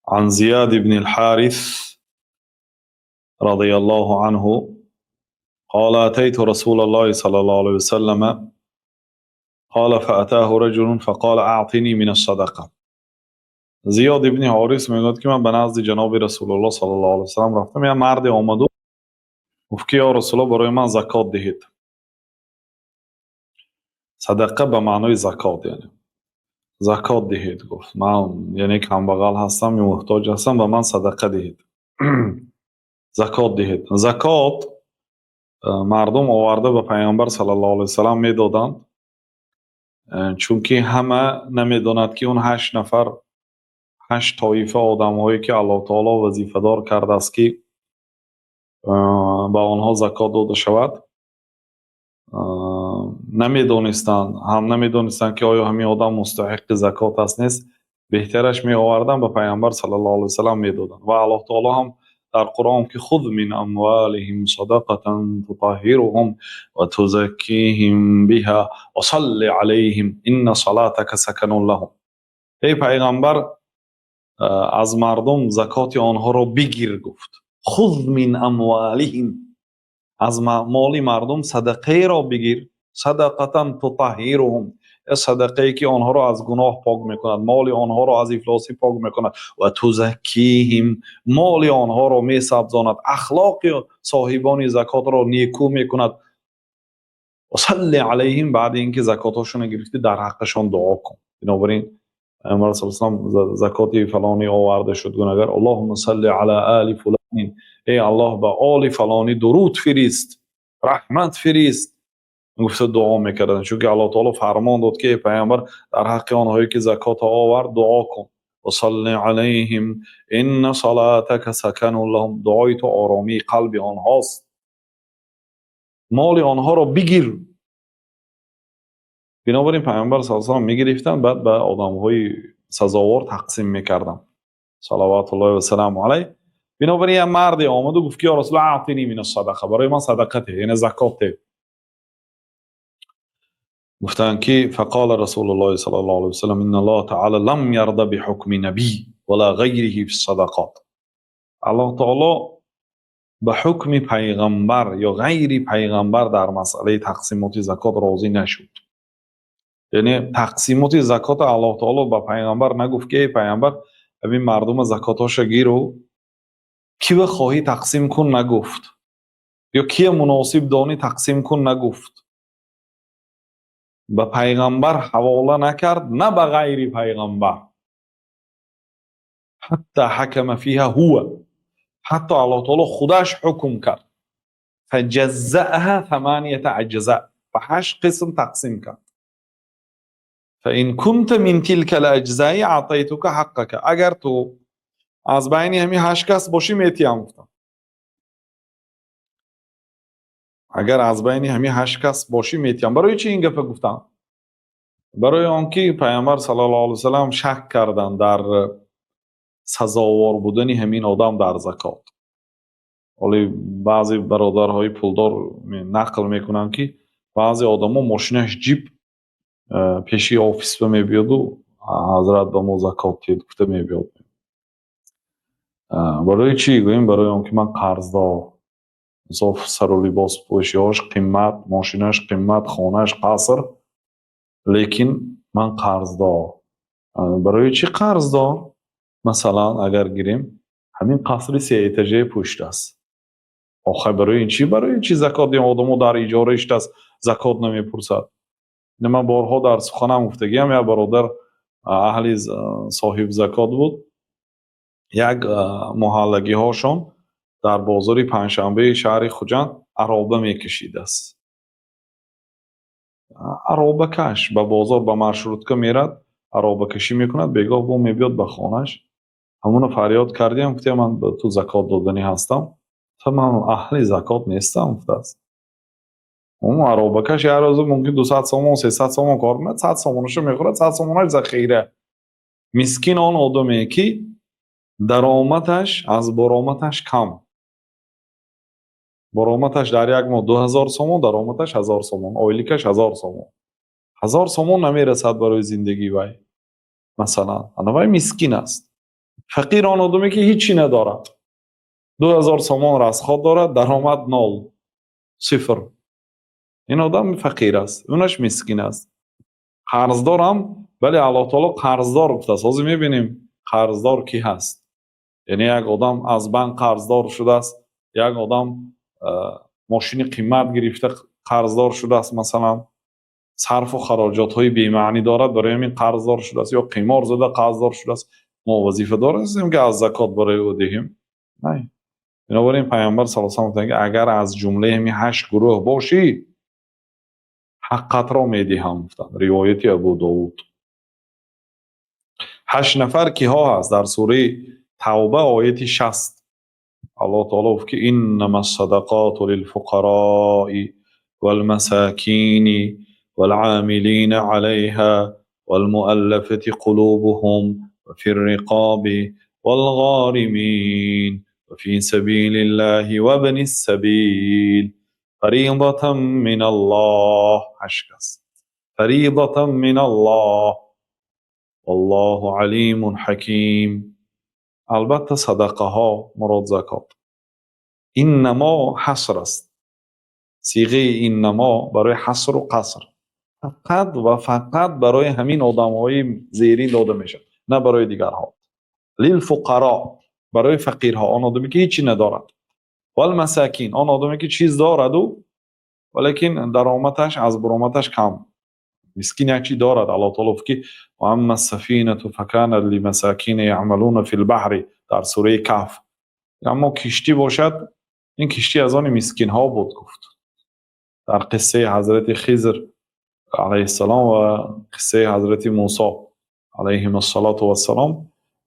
عن زياد بن الحارث رضي الله عنه قال: أتيت رسول الله صلى الله عليه وسلم، قال: فأتاه رجل فقال: أعطني من الصدقة. Зиёд ибни Ҳорис мегӯяд, ки ман ба назди ҷаноби Расулуллоҳ саллаллоҳу алайҳи васаллам рафтам. Як марде омаду гуфт, ки: «Ё Расулуллоҳ, барои ман закот диҳед». Садақа ба маънои закот, яъне закот диҳед, гуфт. Ман, яъне, камбағал ҳастам ё муҳтоҷ ҳастам, ба ман садақа диҳед, закот диҳед. Закот мардум оварда ба Пайғамбар саллаллоҳу алайҳи васаллам медоданд, чунки ҳама намедонад, ки он ҳашт нафар, ҳашт тоифа одамҳое, ки Аллоҳ таоло вазифадор кардааст, ки ба онҳо закот дода шавад, намедонистанд, ҳам намедонистанд, ки оё ҳамин одам мустаҳиқи закот аст, нест. Беҳтараш меоварданд, ба Пайғамбар саллаллоҳу алайҳи васаллам медоданд. Ва Аллоҳ таоло ҳам дар Қуръон, ки: خذ من أموالهم صدقة تطهرهم وتزكيهم بها وصل عليهم إن صلاتك سكن لهم. Эй Пайғамбар, аз мардум закоти онҳоро бигир, гуфт. خذ من أموالهم, аз моли мардум садақаеро бигир. صدقة تطهرهم, садақае, ки онҳоро аз гуноҳ пок мекунад, моли онҳоро аз ифлосӣ пок мекунад. وتزكيهم, моли онҳоро месабзонад, ахлоқи соҳибони закотро некӯ мекунад. وصل عليهم, баъди ин ки закотҳошонро гирифтӣ, дар ҳаққашон дуо кун. Бинобар ин Пайғамбар са салам закоти фалонӣ оварда шуд, гунагар: اللهم صل على آل فلان, эй Аллоҳ, ба оли фалонӣ дуруд фирист, раҳмат фирист, гуфта дуо мекарданд, чунки Аллоҳ таоло фармон дод, ки: «Эй Пайғамбар, дар ҳаққи онҳое, ки закота овард, дуо кун». وصل عليهم إن صلاتك سكن لهم, дуои ту оромии қалби онҳост. Моли онҳоро бигир. Бинобар ин Пайғамбар са салам мегирифтанд, баъд ба одамҳои сазовор тақсим мекарданд, صلوات الله وسلامه عليه. Бинобар ин як марде омаду гуфт, ки: «Ё Расул, أعطني من الصدقة», барои ман садақа те, яъне закот те. Гуфтанд, ки: فقال رسول الله صلى الله عليه وسلم: إن الله تعالى لم يرض بحكم نبي ولا غيره في الصدقات. Аллоҳ таоло ба ҳукми пайғамбар ё ғайри пайғамбар дар масъалаи тақсимоти закот розӣ нашуд. Яъне тақсимоти закота Аллоҳ таоло ба пайғамбар нагуфт, ки: «Эй Пайғамбар, ҳамин мардума закотҳоша гиру кива хоҳӣ тақсим кун», нагуфт, ё «Кия муносиб донӣ тақсим кун», нагуфт. Ба пайғамбар ҳавола накард, на ба ғайри пайғамбар. حتى حكم فيها هو, ҳатто Аллоҳ таоло худаш ҳукм кард. فجزأها ثمانية أجزاء, ба ҳашт қисм тақсим кард. فإن كنت من تلك الأجزاء أعطيتك حقك, агар ту аз байни ҳамин ҳашт кас бошӣ, метиҳам, гуфтам. Агар аз байни ҳамин ҳашт кас бошӣ, метиҳам. Барои чӣ ин гапа гуфтам? Барои он ки Пайғамбар саллаллоҳу алайҳи васаллам шак карданд дар сазовор будани ҳамин одам дар закот. Ҳоли баъзе бародарҳои пулдор нақл мекунанд, ки баъзе одамо мошинаш ҷип, пеши офис ба мебиёду: «Ҳазрат, ба мо закот диҳед», гуфта мебиёд. Барои чӣ? Гӯем, барои он ки ман қарздор. Мисол, сару либос пӯшиҳош қимат, мошинаш қимат, хонааш қаср, лекин ман қарздор. Барои чӣ қарздор? Масалан, агар гирем, ҳамин қасри сеэтажаи пушт аст. Охай, барои ин чӣ, барои чӣ закот диҳем? Одамо дар иҷора иштааст, закот намепурсад. Ман борҳо дар суханам гуфтагиам, як бародар аҳли соҳиб закот буд. Як муҳаллагиҳошон дар бозори панҷшанбаи шаҳри Хуҷанд ароба мекашидааст. Аробакаш ба бозор ба маршрутка мерад, аробакашӣ мекунад, бегоҳ бо мебиёд ба хонааш. Ҳамуно фарёд кардиам, гуфтиам: «Ман ба ту закот доданӣ ҳастам». «Ман аҳли закот нестам», гуфтааст. Он аробакаш як рӯза мумкин 200 сомон, 300 сомон кор мекунад, 100 сомонашо мехӯрад, 100 сомонаш захира. Мискин он одаме, ки даромадаш аз баромадаш кам. Баромадаш дар як моҳ 2000 сомон, даромадаш 1000 сомон, ойликаш 1000 сомон. 1000 сомон намерасад барои зиндагии вай. Масалан, ана вай мискин аст. Фақир он одаме, ки ҳичи надорад, 2000 сомон расход дорад, даромад нол, сифр, ин одам фақир аст, унаш мискин аст. Қарздорам, вале Аллоҳ таоло қарздор гуфтааст. Ҳозир мебинем, қарздор кӣ ҳаст. Яъне як одам аз банк қарздор шудааст, як одам мошини қимат гирифта, қарздор шудааст, масалан, сарфу хароҷотҳои бемаънӣ дорад, барои ҳамин қарздор шудааст, ё қимор зада қарздор шудааст. Мо вазифадор ҳастем, ки аз закот барои ӯ диҳем? Не. Бинобар ин Пайғамбар саллаллоҳу алайҳи васаллам гуфтанд, ки агар аз ҷумлаи ҳамин ҳашт гурӯҳ бошӣ, ҳаққатро медиҳам, гуфтанд. Ривояти Абу Довуд. Ҳашт нафар киҳо ҳаст? Дар сураи Тавба, ояти 60, Аллоҳ таоло гуфт, ки إنما الصدقات للفقراء والمساكين والعاملين عليها والمؤلفة قلوبهم وفي الرقاب والغارمين وفي سبيل الله وابن السبيل فريضة من الله. Ҳашт кас. فريضة من الله والله عليم حكيم. Албатта, садақаҳо, мурод закот. إنما ҳаср аст. Сиғаи إنما барои ҳасру қаср, фақат ва фақат барои ҳамин одамҳои зерин дода мешавад, на барои дигарҳо. للفقراء, барои фақирҳо, он одаме, ки ҳечи надорад, والمساكين, он одаме, ки чиз дораду, валекин даромадаш аз буромадаш кам. Мискин як чи дорад. Аллоҳ таоло гуфт, ки وأما السفينة فكانت لمساكين يعملون في البحر, дар сураи Каҳф. Аммо киштӣ бошад, ин киштӣ аз они мискинҳо буд, гуфт, дар қиссаи ҳазрати Хизр алайҳиссалом ва қиссаи ҳазрати Мусо алайҳимассалоту вассалом.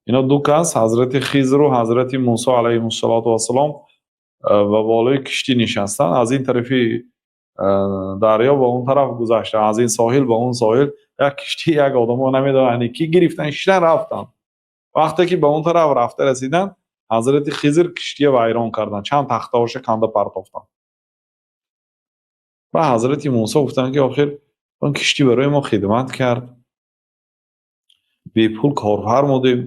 Ино ду кас, ҳазрати Хизру ҳазрати Мусо алайҳимассалоту вассалом, ба болои киштӣ нишастанд, аз ин тарафи дарё ба он тараф гузаштанд, аз ин соҳил ба он соҳил. Як киштӣ, як одамо, намедонанд ки гирифтан, шиштан, рафтанд. Вақте ки ба он тараф рафта расиданд, ҳазрати Хизр киштия вайрон карданд, чанд тахтаҳоша канда партофтанд. Ва ҳазрати Мусо гуфтанд, ки охир он киштӣ барои мо хидмат кард, бепул кор фармудем,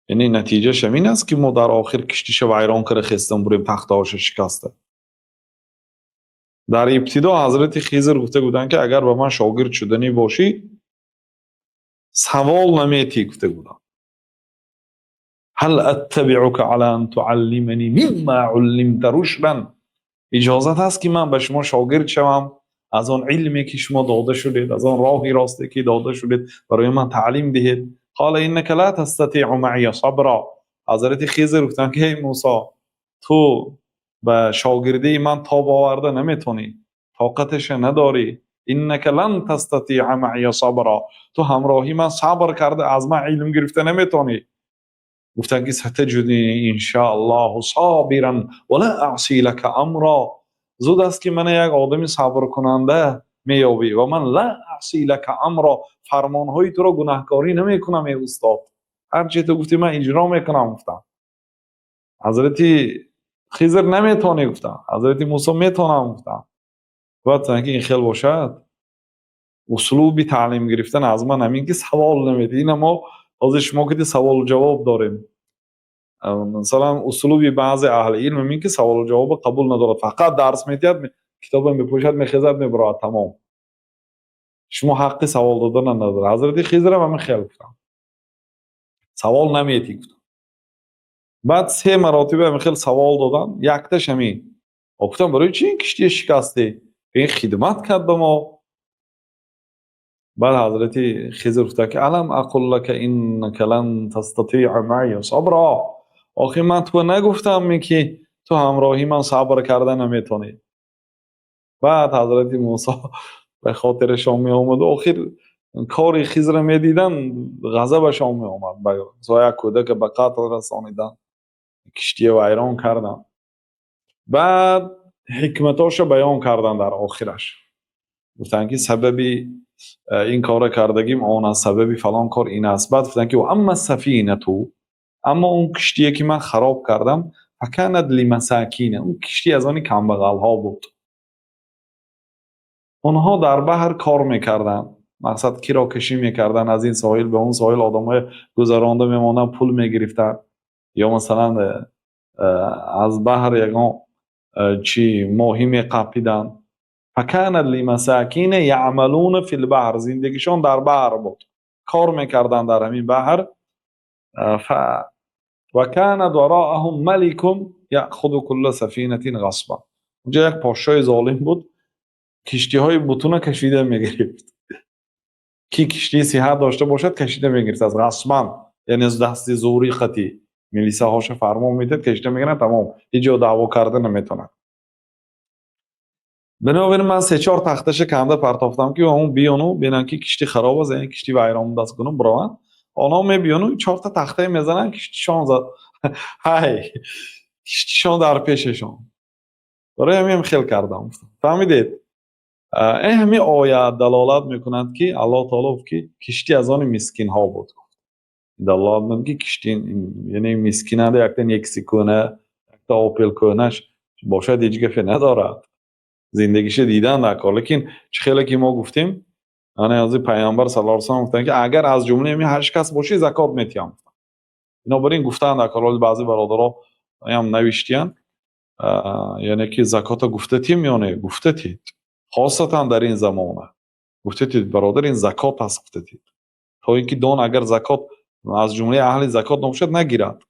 яъне натиҷааш ҳамин аст, ки мо дар охир киштиша вайрон карда хестан бурем, тахтаҳоша шикаста. Дар ибтидо ҳазрати Хизр гуфта буданд, ки агар ба ман шогирд шуданӣ бошӣ, савол наметӣ, гуфта буданд. هل أتبعك على أن تعلمني مما علمت رشدا. Иҷозат ҳаст, ки ман ба шумо шогирд шавам, аз он илме, ки шумо дода шудед, аз он роҳи росте, ки дода шудед, барои ман таълим диҳед? قال إنك لا تستطيع معي صبرا. Ҳазрати Хизр гуфтанд, ки эй Мусо, ту ба шогирдии ман тоб оварда наметавонӣ, тоқаташа надорӣ. إنك لن تستطيع معي صبرا. Ту ҳамроҳи ман сабр карда, аз ман илм гирифта наметавонӣ. Гуфтанд, ки ستجدني إن شاء الله صابرا ولا أعصي لك أمرا. Зуд аст, ки мана як одами сабркунанда меёбӣ, ва ман لا أعصي لك أمرا, фармонҳои туро гунаҳкорӣ намекунам, эй устод, ҳарче ту гуфтӣ, ман иҷро мекунам, гуфтам. Ҳазрати Хизр наметавонӣ гуфтам, ҳазрати Мусо метавонам гуфтам. Баъд гуфтанд, ки ин хел бошад, услуби таълим гирифтан аз ман ҳамин, ки савол намедиҳӣ. Ина мо ҳозир шумо киди саволу ҷавоб дорем. Масалан, услуби баъзе аҳли илм ҳамин, ки саволу ҷавобро қабул надорад, фақат дарс медиҳад, китоба мепӯшад, мехезад, мебарояд, тамом. Шумо ҳаққи савол додан надорад. Ҳазрати Хизрам ҳамин хел гуфтам, савол наметӣ, гуфтам. Баъд се маротиба ҳамин хел савол додам, якташ ҳамин гуфтам: барои чи ин киштия шикастӣ? Ин хидмат кард ба мо. Баъд ҳазрати Хизр гуфтанд, ки ألم أقل لك إنك لن تستطيع معي صبرا. Охир ман ту нагуфтам, ки ту ҳамроҳи ман сабр карда наметавонӣ? Баъд ҳазрати Мусо ба хотирашон меомаду, охир кори Хизра медидан, ғазабашон меомад: як кӯдака ба қатл расонидан, киштия вайрон кардан. Баъд ҳикматоша баён кардан. Дар охираш гуфтанд, ки сабаби ин кора кардагим он аст, сабаби фалон кор ин аст. Баъд гуфтанд, ки أما السفينة, аммо он киштие, ки ман хароб кардам, فكانت لمساكين, он киштӣ аз они камбағалҳо буд, онҳо дар баҳр кор мекарданд. Мақсад, кирокашӣ мекарданд, аз ин соҳил ба он соҳил одамҳои гузаронда мемонданд, пул мегирифтанд. Ё масалан, аз баҳр ягон чӣ моҳӣ меқапиданд. فكانت لمساكين يعملون في البحر. Зиндагишон дар баҳр буд, кор мекарданд дар ҳамин баҳр. وكان وراءهم ملك يأخذ كل سفينة غصبا. Унҷа як подшоҳи золим буд, киштиҳои бутуна кашида мегирифт. Ки киштии сиҳат дошта бошад, кашида мегирифт аз ғасбан, яъне дасти зӯри қатӣ милисаҳоша фармон медиҳад, кашида мегиранд, тамом, ҳеҷ ҷо даъво карда наметавонад. Бинобар ин ман се-чор тахташа канда партофтам, ки он биёну бинанд, ки киштӣ хароб аст, яъне киштӣ вайрон будааст, куну бираванд. Онҳо мебиёну чорта тахтае мезананд, киштишон зад, ҳай, киштишон дар пешашон. Барои ҳамин хел кардам. Фаҳмидед? Ин ҳамин оят далолат мекунад, ки Аллоҳ таоло гуфт, ки киштӣ аз они мискинҳо буд. Далолат мекунад, ки киштӣ, яъне мискинанда якта Некси кӯна, якта Опел кӯнаш бошад, ҳеҷ гапе надорад, зиндагиша дидан накор. Лекин чӣ хеле ки мо гуфтем, ана ҳозир Пайғамбар саллаллоҳу алайҳи васаллам гуфтанд, ки агар аз ҷумлаи ҳамин ҳашт кас бошӣ, закот метиҳам. Бинобар ин гуфтаанд накор. Ҳоли баъзе бародаро ям навиштиянд, яъне ки закота гуфта тим ё не. Гуфта тид, хосатан дар ин замона гуфта тид, бародар, ин закот аст, гуфта тид, то ин ки дон, агар закот аз ҷумлаи аҳли закот набошад, нагирад.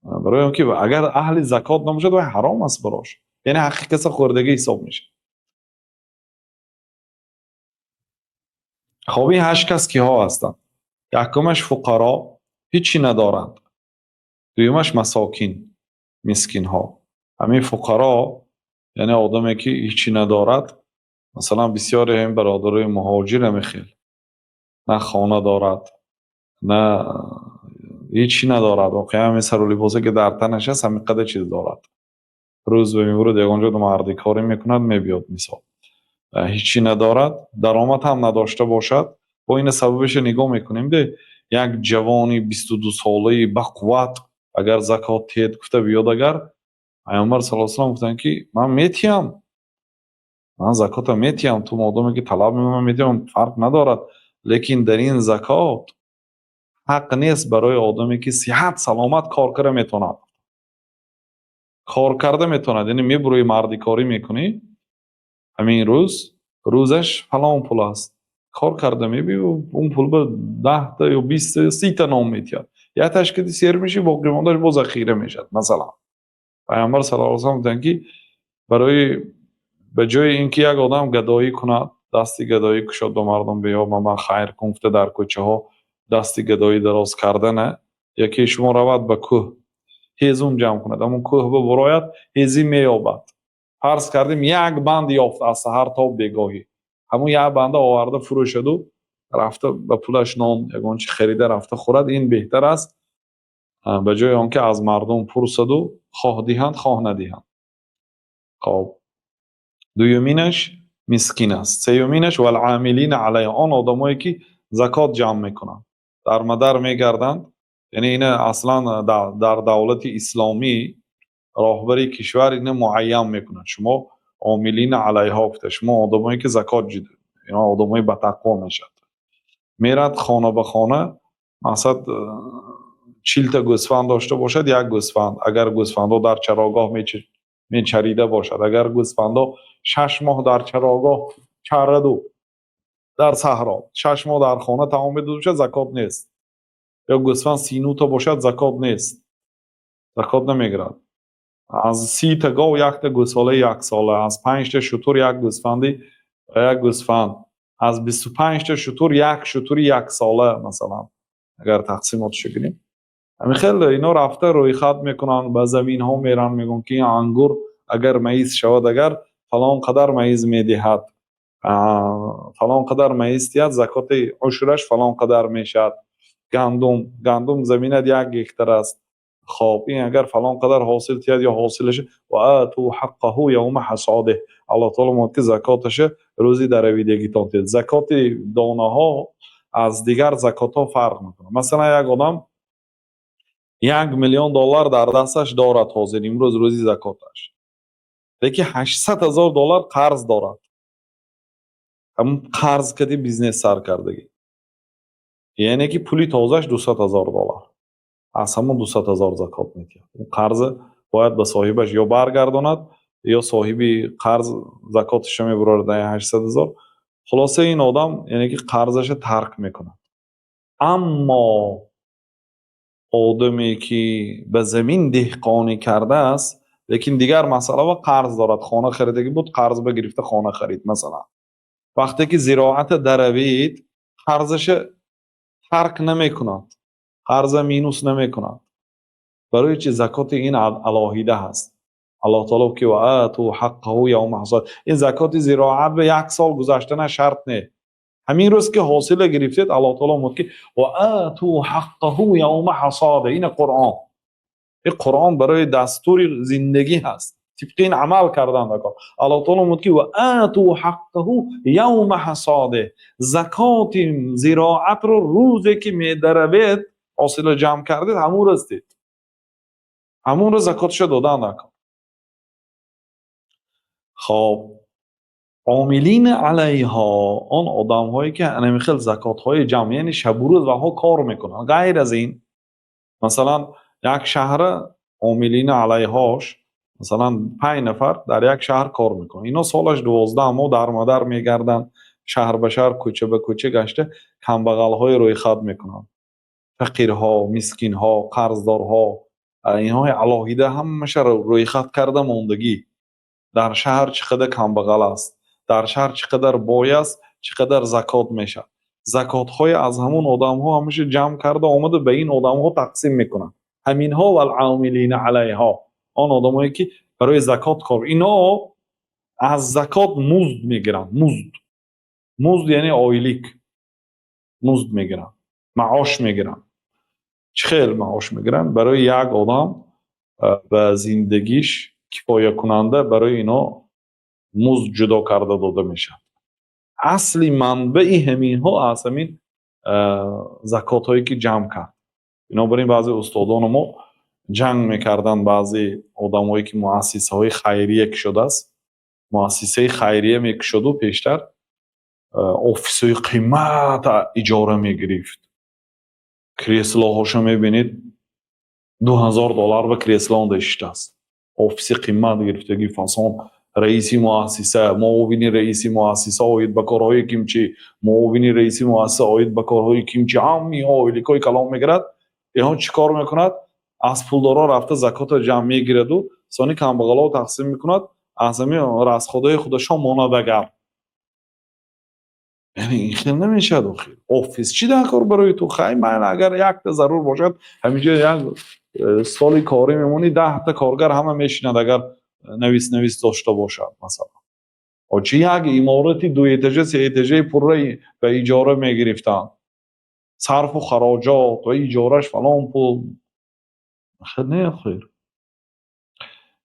Барои он ки агар аҳли закот набошад, вай ҳаром аст барош, яъне ҳаққи каса хӯрдагӣ ҳисоб мешавад. Хоб, ин ҳашт кас киҳо ҳастанд? Якумаш фуқаро, ҳичи надоранд. Дуюмаш масокин, мискинҳо. Ҳамин фуқаро, яъне одаме, ки ҳичи надорад. Масалан, бисёре ҳамин бародарои муҳоҷир ҳамин хел на хона дорад, на ҳичи надорад. Воқеан, ҳамин сару либосе, ки дар танаш аст, ҳамин қадар чиз дорад. Рӯз ба мебурад, ягон ҷо мардикорӣ мекунад, мебиёд, мисол, ҳичи надорад, даромад ҳам надошта бошад. Бо ина сабабаша нигоҳ мекунем де. Як ҷавони 22-солаи бақувват агар закот тиҳед гуфта биёд, агар Пайғамбар саллаллоҳу алайҳи васаллам гуфтанд, ки ман метиҳам, ман закота метиҳам, ту модоме ки талаб мекунӣ, метиҳам, фарқ надорад. Лекин дар ин закот ҳақ нест барои одаме, ки сиҳат саломат кор карда метавонад, кор карда метавонад. Яъне мебурӯи, мардикорӣ мекунӣ, ҳамин рӯз рӯзаш фалон пул аст, кор карда мебиёӣ, он пул ба 10-та ё 20-та ё 30-та нон метиҳад, якташ киди сер мешӣ, боқимондааш боз захира мешавад. Масалан, Пайғамбар саллаллоҳу алайҳи васаллам гуфтанд, ки барои ба ҷои ин ки як одам гадоӣ кунад, дасти гадоӣ кушод ба мардум, биё, ба ман хайр кун гуфта, дар кӯчаҳо дасти гадоӣ дароз кардана, яке шумо равад ба кӯҳ, ҳезум ҷамъ кунад, ҳамон кӯҳ бибурояд, ҳезим меёбад. Фарз кардем, як банд ёфт аз саҳар то бегоҳӣ, ҳамон як банда оварда фурӯшаду рафта ба пулаш нон ягон чи харида рафта хӯрад, ин беҳтар аст ба ҷои он ки аз мардум пурсаду, хоҳ диҳанд, хоҳ надиҳанд. Хоб, дуюминаш мискин аст. Сеюминаш والعاملين عليها, он одамое, ки закот ҷамъ мекунанд, дар мадар мегарданд. Яъне ина аслан дар давлати исломӣ роҳбари кишвар ина муайян мекунад. Шумо عاملين عليها гуфта, шумо одамое, ки закот, ино одамои батақво мешавад. Мерад хона ба хона, мақсад, 40-та гӯсфанд дошта бошад, як гӯсфанд, агар гӯсфандҳо дар чарогоҳ мечарида бошад, агар гӯсфандҳо 6 моҳ дар чарогоҳ чараду дар саҳро, 6 моҳ дар хона таом медода бошад, закот нест. Ё гӯсфанд 39-та бошад, закот нест, закот намегирад. Аз 30-та гов якта гӯсолаи яксола, аз панҷта шутур як гӯсфанди як гӯсфанд, аз 25-та шутур як шутури яксола, масалан, агар тақсимотшо гирем. Ҳамин хел ино рафта рӯйхат мекунанд, ба заминҳо мераванд, мегӯянд, ки ин ангур агар маиз шавад, агар фалон қадар маиз медиҳад, фалон қадар маиз диҳад, закоти ушраш фалон қадар мешавад. Гандум заминат 1 гектар аст, хоб, ин агар фалон қадар ҳосил диҳад ё ҳосилаш. وآتوا حقه يوم حصاده. Аллоҳ таоло мегӯяд, ки закоташа рӯзи даравидагитон диҳед. Закоти донаҳо аз дигар закотҳо фарқ мекунад. Масалан, як одам 1 миллион доллар дар дасташ дорад ҳозир, имрӯз рӯзи закоташ, лекин 800 000 доллар қарз дорад. Ҳамун қарз кади бизнес сар кардагӣ, яъне ки пули тозааш 200 000 доллар, аз ҳамон 200 000 закот медиҳад. Қарза бояд ба соҳибаш ё баргардонад, ё соҳиби қарз закоташа мебурад, 800 000. Хулоса, ин одам, яъне ки қарзаша тарк мекунад. Аммо одаме ки ба замин деҳқонӣ кардааст, лекин дигар масъалаво қарз дорад, хона харидагӣ буд, қарз ба гирифта хона харид, масалан, вақте ки зироата даравид, қарзаша тарк намекунад, қарза минус намекунад. Барои чи? Закоти ин алоҳида ҳаст. Аллоҳ таоло ки: وآتوا حقه يوم. Ин закоти зироат ба як сол гузаштана шарт не. Ҳамин рӯз ки ҳосила гирифтед, Аллоҳ таоло мегӯяд ки: وآتوا حقه يوم حصاده. Ина Қуръон, ин Қуръон барои дастури зиндагӣ ҳаст, тибқи ин амал кардан дакор. Аллоҳ таоло мегӯяд ки: وآتوا حقه يوم حصاده. Закоти зироатро рӯзе ки медаравед, ҳосила ҷамъ кардед, ҳамун рӯз дед, ҳамун рӯз закоташо додан дакор. Хоб, عاملين عليها, он одамҳое ки ҳамин хел закотҳои ҷамъ, яъне шабу рӯз ваҳо кор мекунанд. Ғайр аз ин, масалан, як шаҳра عاملين عليها ш, масалан, панҷ нафар дар як шаҳр кор мекунанд. Ино солаш 12 моҳ дармадар мегарданд, шаҳр ба шаҳр, кӯча ба кӯча гашта, камбағалҳои рӯйхат мекунанд, фақирҳо, мискинҳо, қарздорҳо, инҳои алоҳида ҳамаша рӯйхат карда мондагӣ. Дар шаҳр чӣ қадар камбағал аст, дар шаҳр чӣ қадар бой аст, чӣ қадар закот мешавад, закотҳои аз ҳамун одамҳо ҳамаша ҷамъ карда омада, ба ин одамҳо тақсим мекунанд. Ҳаминҳо والعاملين عليها, он одамое ки барои закот кор, ино аз закот музд мегиранд. Музд, яъне ойлик, музд мегиранд, маош мегиранд. Чӣ хел маош мегиранд? Барои як одам ба зиндагиш кифоякунанда барои ино музд ҷудо карда дода мешавад. Асли манбаи ҳаминҳо аз ҳамин закотҳое ки ҷамъ кард. Бинобар ин баъзе устодони мо ҷанг мекарданд, баъзе одамое ки муассисаҳои хайрия кушодааст. Муассисаи хайрия мекушоду, пештар офисҳои қимат иҷора мегирифт, креслоҳошо мебинед, 2000 доллар ба кресло онда ишитааст. Офиси қимат гирифтагӣ, фасон, раиси муассиса, муовини раиси муассиса оид ба корҳои кимчи, муовини раиси муассиса оид ба корҳои кимчи, ҳамин ойликҳои калон мегирад. Иҳо чӣ кор мекунад? Аз пулдорҳо рафта закотро ҷамъ мегираду, сони камбағалҳо тақсим мекунад, аз ҳамин расходҳои худашон монад. Агар яъне ин хел намешавад. Охир, офис чӣ дар кор барои ту? Хай, майли, агар якта зарур бошад, ҳаминҷо як столи корӣ мемонӣ, 10та коргар ҳама мешинад, агар навис дошта бошад, масалан. Чӣ як иморати дуэтажа, сеэтажаи пурра ба иҷора мегирифтанд, сарфу хароҷот ва иҷораш фалон пул не. Охир,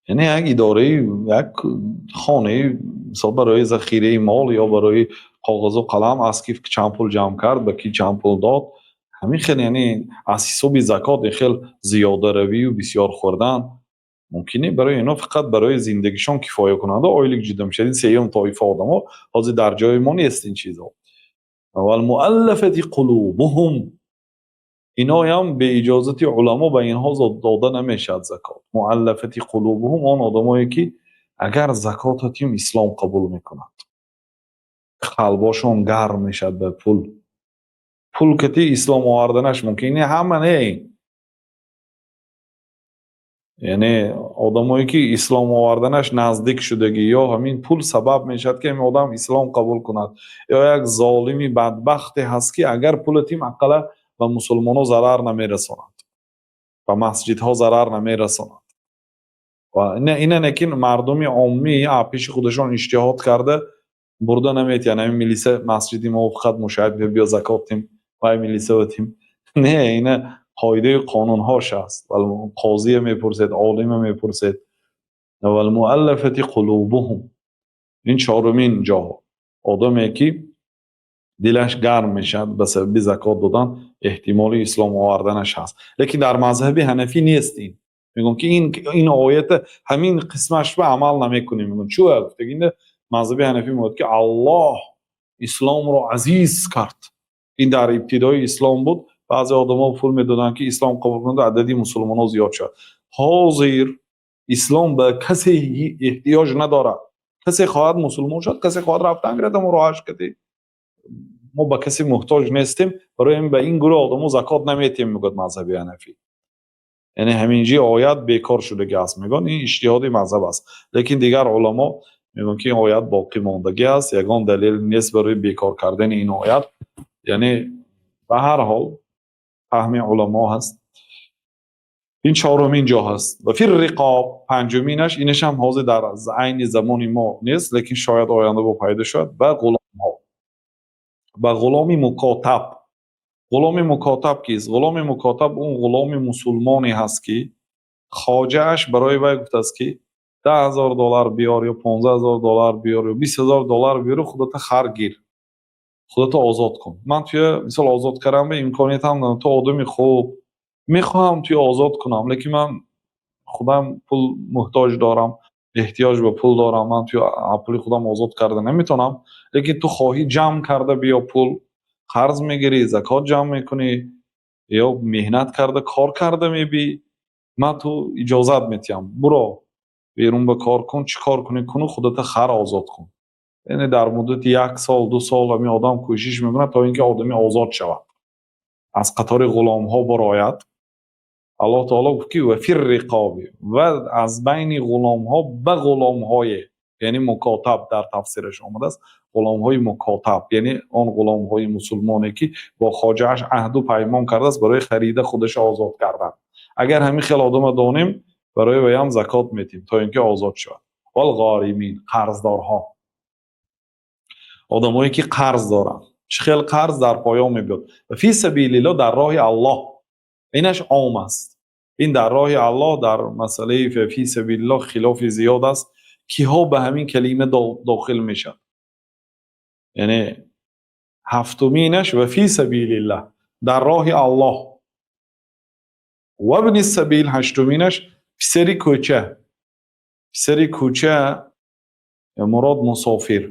яъне як идораи, як хонаи, мисол, барои захираи мол ё барои коғазу қалам, аз ки чанд пул ҷамъ кард, ба ки чанд пул дод, ҳамин хел. Яъне аз ҳисоби закот ин хел зиёдаравию бисёр хӯрдан мумкин не. Барои ино фақат барои зиндагишон кифоякунанда ойлик ҷудо мешавад. Ин сеюм тоифа одамо. Ҳозир дар ҷои мо нест ин чизо. والمؤلفة قلوبهم, иноям беиҷозати уламо ба инҳо дода намешавад закот. مؤلفة قلوبهم, он одамое ки агар закота тим, ислом қабул мекунад, қалбошон гарм мешавад ба пул, пул кати ислом оварданаш мумкин. Не ҳама, не, яъне одамое ки ислом оварданаш наздик шудагӣ, ё ҳамин пул сабаб мешавад, ки ҳамин одам ислом қабул кунад, ё як золими бадбахте ҳаст, ки агар пула тим, ақалла ба мусулмонҳо зарар намерасонад, ба масҷидҳо зарар намерасонад. Ва ина лекин мардуми оммӣ пеши худашон иҷтиҳод карда бурда наметиҳанд. Ҳамин милиса масҷиди мо фақат мушоҳид, биё закот тим, вай милиса тим. Не, ина қоидаи қонунҳош аст. Қозия мепурсед, олима мепурсед. والمؤلفة قلوبهم, ин чорумин ҷо, одаме ки дилаш гарм мешавад ба сабаби закот додан, эҳтимоли ислом оварданаш ҳаст. Лекин дар мазҳаби ҳанафӣ нест ин. Мегӯям, ки ин оята ҳамин қисмаш ба амал намекунем. Мегӯям, чӯ гуфтагинда мазҳаби ҳанафӣ мегӯяд, ки Аллоҳ Исломро азиз кард. Ин дар ибтидои ислом буд. Баъзе одамҳо пул медоданд, ки ислом қабул кунанд, адади мусулмонҳо зиёд шавад. Ҳозир ислом ба касе эҳтиёҷ надорад. Касе хоҳад, мусулмон шавад, касе хоҳад, рафтан гирад ҳамон роҳаш кади. Мо ба касе муҳтоҷ нестем. Барои ин ба ин гурӯҳ одамо закот наметиҳем, мегӯяд мазҳаби ҳанафӣ. Яъне ҳаминҷи оят бекор шудагӣ аст, мегӯянд. Ин иҷтиҳоди мазҳаб аст, лекин дигар уламо мегӯянд, ки ин оят боқӣ мондагӣ аст, ягон далел нест барои бекор кардани ин оят. Яъне ба ҳар ҳол фаҳми уламо ҳаст. Ин чорумин ҷо ҳаст. Ва фир риқоб панҷуминаш, инашам ҳозир дар айни замони мо нест, лекин шояд оянда бо пайдо шавад. Ба ғуломҳо, ба ғуломи мукотаб. Ғуломи мукотаб кист? Ғуломи мукотаб он ғуломи мусулмоне ҳаст, ки хоҷааш барои вай гуфтааст, ки 10 000 доллар биёр ё 15 000 доллар биёр ё 20 000 доллар биёру худата хар гир, худата озод кун. Ман туя мисол озод кардам, имкониятам надорам, ту одами хуб, мехоҳам туя озод кунам, лекин ман худам пул муҳтоҷ дорам, эҳтиёҷ ба пул дорам, ман туя пули худам озод карда наметавонам, лекин ту хоҳӣ, ҷамъ карда биё, пул қарз мегирӣ, закот ҷамъ мекунӣ ё меҳнат карда, кор карда мебӣ, ман ту иҷозат метиҳам, буро берун, ба кор кун, чӣ кор кунӣ куну худата хар озод кун. Яъне дар муддати як сол, 2 сол ҳамин одам кӯшиш мекунад, то ин ки одами озод шавад, аз қатори ғуломҳо барояд. Аллоҳ таоло гуфт, ки ва фир риқоби, ва аз байни ғуломҳо ба ғуломҳое, яъне мукотаб дар тафсираш омадааст, ғуломҳои мукотаб, яъне он ғуломҳои мусулмоне, ки бо хоҷааш аҳду паймон кардааст барои харида худашо озод кардан. Агар ҳамин хел одама донем, барои вайам закот метиҳем, то ин ки озод шавад. Валғоримин, қарздорҳо, одамое ки қарз доранд. Чӣ хел қарз дар поён мебиёд. Ва фи сабилиллоҳ, дар роҳи Аллоҳ. Инаш ом аст. Ин дар роҳи Аллоҳ, дар масъалаи фи сабилиллоҳ хилофи зиёд аст, киҳо ба ҳамин калима дохил мешавад. Яъне ҳафтуминаш ва фи сабилиллаҳ, дар роҳи Аллоҳ. Вабни сабил ҳаштуминаш, писари кӯча. Писари кӯча мурод мусофир.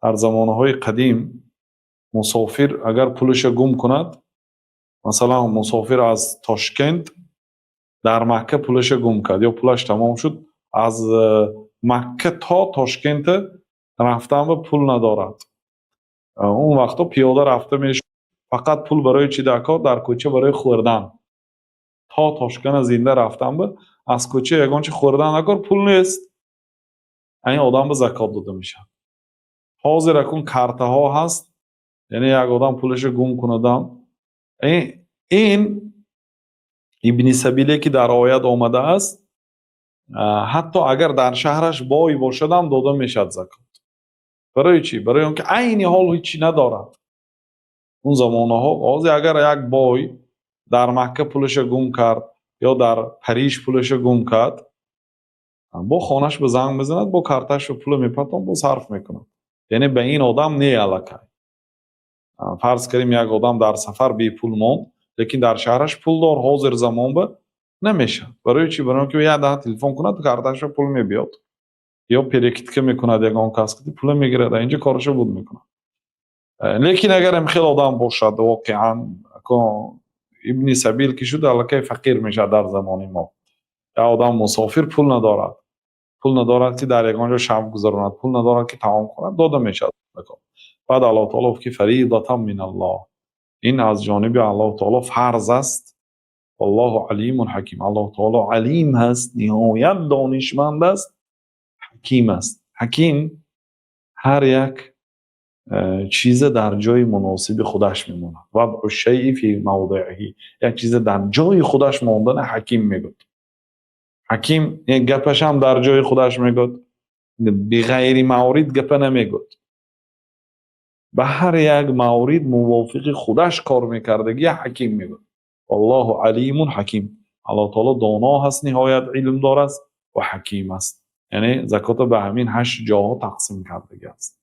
Дар замонаҳои қадим мусофир агар пулаша гум кунад, масалан, мусофир аз Тошкент дар Макка пулаша гум кард ё пулаш тамом шуд, аз Макка то Тошкента рафтан ба пул надорад. Он вақтҳо пиёда рафта мешуд. Фақат пул барои чӣ дар кор? Дар кӯча барои хӯрдан. То Тошкента зинда рафтан ба аз кӯча ягон чи хӯрдан накор, пул нест, ин одам ба закот дода мешавад. Ҳозир акун картаҳо ҳаст, яъне як одам пулашо гум кунадам. Ин ибни сабиле, ки дар оят омадааст, ҳатто агар дар шаҳраш бой бошадам, дода мешавад закот. Барои чӣ? Барои он ки айни ҳол ҳеччи надорад. Он замонаҳо, ҳозир агар як бой дар Макка пулаша гум кард ё дар Париж пулаша гум кард, бо хонаш ба занг мезанад, бо карташро пула мепартон, бо сарф мекунад. Яъне ба ин одам не аллакай. Фарз кардем, як одам дар сафар бепул монд, лекин дар шаҳраш пулдор, ҳозир замон ба намешавад. Барои чӣ? Барои он ки як даҳа телефон кунад, карташро пул мебиёд ё перекидка мекунад ягон кас, пула мегирад, инҷа корашо буд мекунад. Лекин агар ҳам хел одам бошад, воқеан ибни сабил ки шуд, аллакай фақир мешавад. Дар замони мо як одам мусофир, пул надорад, пул надорад, ки дар ягон ҷо шаб гузаронад, пул надорад, ки таом хӯрад, дода мешавад. Баъд Аллоҳ таоло гуфт, ки фаридатан миналлоҳ, ин аз ҷониби Аллоҳ таоло фарз аст. Валлоҳу алимун ҳаким. Аллоҳ таоло алим ҳаст, ниҳоят донишманд аст, ҳаким аст. Ҳаким ҳар як чиза дар ҷои муносиби худаш мемонад. Вадъу шайи фи мавдиъиҳи, як чиза дар ҷои худаш мондана ҳаким мегӯяд. Ҳаким як гапашам дар ҷои худаш мегӯяд, биғайри маврид гапа намегӯяд, ба ҳар як маврид мувофиқи худаш кор мекардагӣ ҳаким мегӯяд. Валлоҳу алимун ҳаким. Аллоҳ таоло доно ҳаст, ниҳоят илмдор аст ва ҳаким аст. Яъне закотро ба ҳамин ҳашт ҷоҳо тақсим кардагӣ аст.